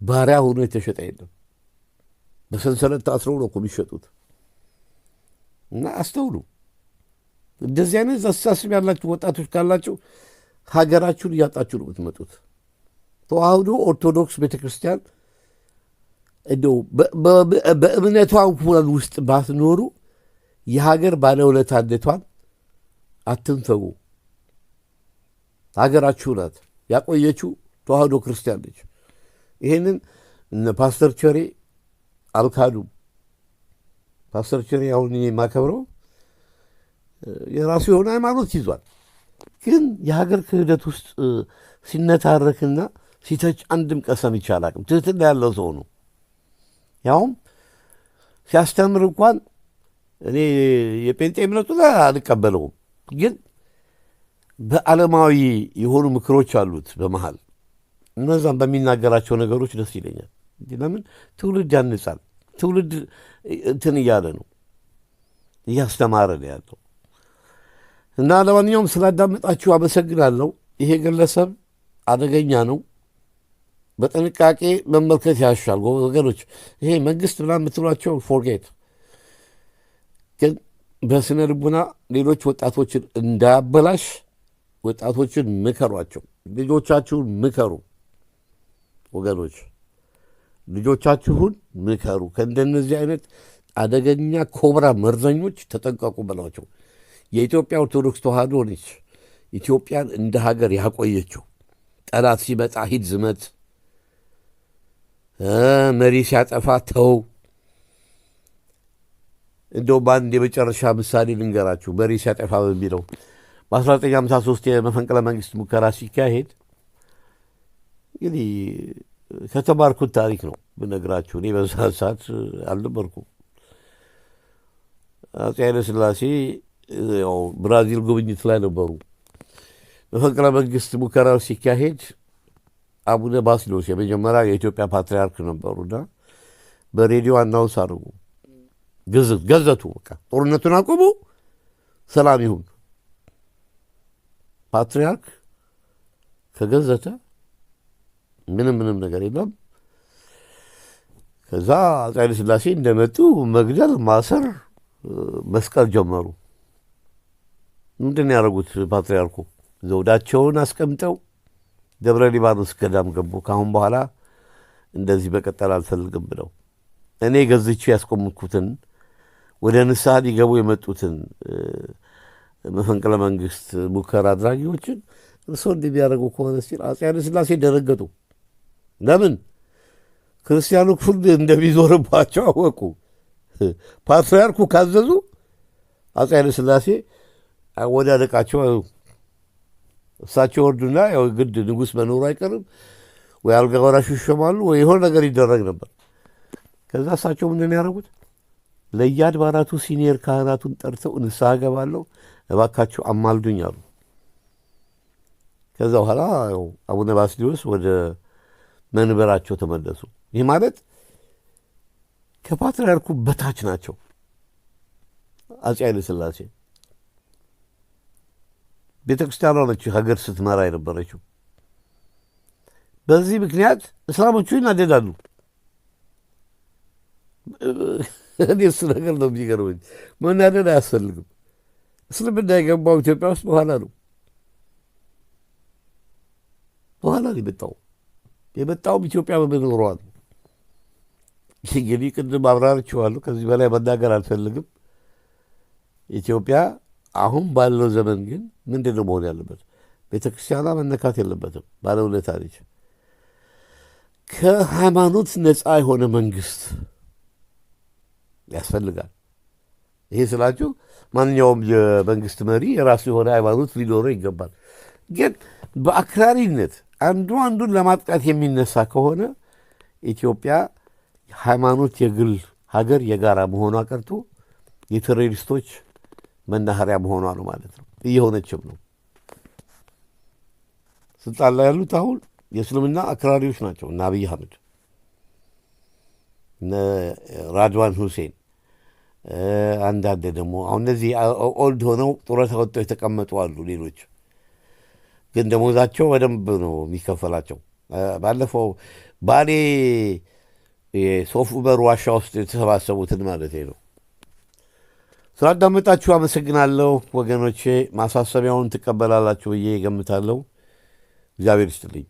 ባሪያ ሆኖ የተሸጠ የለም። በሰንሰለት ታስረው ነው እኮ የሚሸጡት። እና አስተውሉ። እንደዚህ አይነት አስተሳሰብ ያላችሁ ወጣቶች ካላችሁ ሀገራችሁን እያጣችሁ ነው የምትመጡት። ተዋህዶ ኦርቶዶክስ ቤተክርስቲያን እንደው በእምነቷ እንኳን ውስጥ ባትኖሩ የሀገር ባለውለታነቷን አትንፈጉ። ሀገራችሁ ናት ያቆየችው፣ ተዋህዶ ክርስቲያን ነች። ይሄንን እነ ፓስተር ቸሬ አልካዱም። ፓስተር ቸሬ አሁን እኔ የማከብረው የራሱ የሆነ ሃይማኖት ይዟል። ግን የሀገር ክህደት ውስጥ ሲነታረክና ሲተች አንድም ቀን ሰምቼ አላውቅም። ትህትና ያለው ሰው ነው። ያውም ሲያስተምር እንኳን እኔ የጴንጤ እምነቱን አልቀበለውም፣ ግን በዓለማዊ የሆኑ ምክሮች አሉት በመሃል፣ እነዛም በሚናገራቸው ነገሮች ደስ ይለኛል። ለምን? ትውልድ ያንጻል። ትውልድ እንትን እያለ ነው፣ እያስተማረ ነው ያለው። እና ለማንኛውም ስላዳመጣችሁ አመሰግናለሁ። ይሄ ግለሰብ አደገኛ ነው። በጥንቃቄ መመልከት ያሻል ወገኖች። ይሄ መንግስት ምናምን የምትሏቸው forget፣ ግን በስነ ልቡና ሌሎች ወጣቶችን እንዳያበላሽ ወጣቶችን ምከሯቸው። ልጆቻችሁን ምከሩ ወገኖች፣ ልጆቻችሁን ምከሩ። ከእንደነዚህ አይነት አደገኛ ኮብራ መርዘኞች ተጠንቀቁ በሏቸው። የኢትዮጵያ ኦርቶዶክስ ተዋህዶ ነች ኢትዮጵያን እንደ ሀገር ያቆየችው። ጠላት ሲመጣ ሂድ ዝመት፣ መሪ ሲያጠፋ ተው። እንደውም በአንድ የመጨረሻ ምሳሌ ልንገራችሁ። መሪ ሲያጠፋ በሚለው በ1953 የመፈንቅለ መንግስት ሙከራ ሲካሄድ፣ እንግዲህ ከተማርኩት ታሪክ ነው ብነግራችሁ። እኔ በዛ ሰዓት አልነበርኩም። አፄ ኃይለ ሥላሴ ያው ብራዚል ጉብኝት ላይ ነበሩ። መፈንቅለ መንግስት ሙከራው ሲካሄድ አቡነ ባስልዮስ የመጀመሪያ የኢትዮጵያ ፓትርያርክ ነበሩና በሬዲዮ announce አድርጉ፣ ገዘቱ። በቃ ጦርነቱን አቁሙ፣ ሰላም ይሁን። ፓትርያርክ ከገዘተ ምንም ምንም ነገር የለም። ከዛ አፄ ኃይለ ሥላሴ እንደመጡ መግደል፣ ማሰር፣ መስቀል ጀመሩ። ምንድን ነው ያደረጉት ፓትርያርኩ? ዘውዳቸውን አስቀምጠው ደብረ ሊባኖስ ገዳም ገቡ። ከአሁን በኋላ እንደዚህ መቀጠል አልፈልግም ብለው እኔ ገዝቼ ያስቆምኩትን ወደ ንስሐ ሊገቡ የመጡትን መፈንቅለ መንግስት ሙከራ አድራጊዎችን እርስዎ እንደሚያደርጉ ከሆነ ሲል አፄ ኃይለ ሥላሴ ደነገጡ። ለምን? ክርስቲያኑ ክፍል እንደሚዞርባቸው አወቁ። ፓትርያርኩ ካዘዙ አፄ ኃይለ ሥላሴ አወዳደቃቸው እሳቸው ወርዱና ያው ግድ ንጉሥ መኖሩ አይቀርም ወይ አልጋ ወራሽ ይሾማሉ ወይ የሆነ ነገር ይደረግ ነበር። ከዛ እሳቸው ምንድን ነው ያደረጉት? ለየአድባራቱ senior ካህናቱን ጠርተው ንስሐ ገባለሁ እባካችሁ አማልዱኝ አሉ። ከዛ በኋላ አቡነ ባስልዮስ ወደ መንበራቸው ተመለሱ። ይህ ማለት ከፓትርያርኩ በታች ናቸው አፄ ኃይለ ሥላሴ። ቤተ ክርስቲያኗ ነች ሀገር ስትመራ የነበረችው። በዚህ ምክንያት እስላሞቹ ይናደዳሉ። እኔ እሱ ነገር ነው የሚገርመኝ። መናደድ አያስፈልግም። እስልምና የገባው ኢትዮጵያ ውስጥ በኋላ ነው በኋላ ነው የመጣው። የመጣውም ኢትዮጵያ በመኖሯ ነው። እንግዲህ ቅድም አብራርቼዋለሁ። ከዚህ በላይ መናገር አልፈልግም። ኢትዮጵያ አሁን ባለው ዘመን ግን ምንድን ነው መሆን ያለበት? ቤተ ክርስቲያኗ መነካት የለበትም። ባለውለታ ነች። ከሃይማኖት ነፃ የሆነ መንግስት ያስፈልጋል። ይሄ ስላችሁ ማንኛውም የመንግስት መሪ የራሱ የሆነ ሃይማኖት ሊኖረው ይገባል። ግን በአክራሪነት አንዱ አንዱን ለማጥቃት የሚነሳ ከሆነ ኢትዮጵያ ሃይማኖት የግል ሀገር የጋራ መሆኗ ቀርቶ የቴሮሪስቶች መናኸሪያ መሆኗ ነው ማለት ነው። እየሆነችም ነው። ስልጣን ላይ ያሉት አሁን የእስልምና አክራሪዎች ናቸው። እነ አብይ አህመድ፣ እነ ራድዋን ሁሴን፣ አንዳንድ ደግሞ አሁን እነዚህ old ሆነው ጡረታ ወጥተው የተቀመጡ አሉ። ሌሎች ግን ደሞዛቸው በደንብ ነው የሚከፈላቸው። ባለፈው ባሌ የሶፍ ዑመር ዋሻ ውስጥ የተሰባሰቡትን ማለት ነው። ስላዳመጣችሁ አመሰግናለሁ ወገኖቼ። ማሳሰቢያውን ትቀበላላችሁ ብዬ እገምታለሁ። እግዚአብሔር ይስጥልኝ።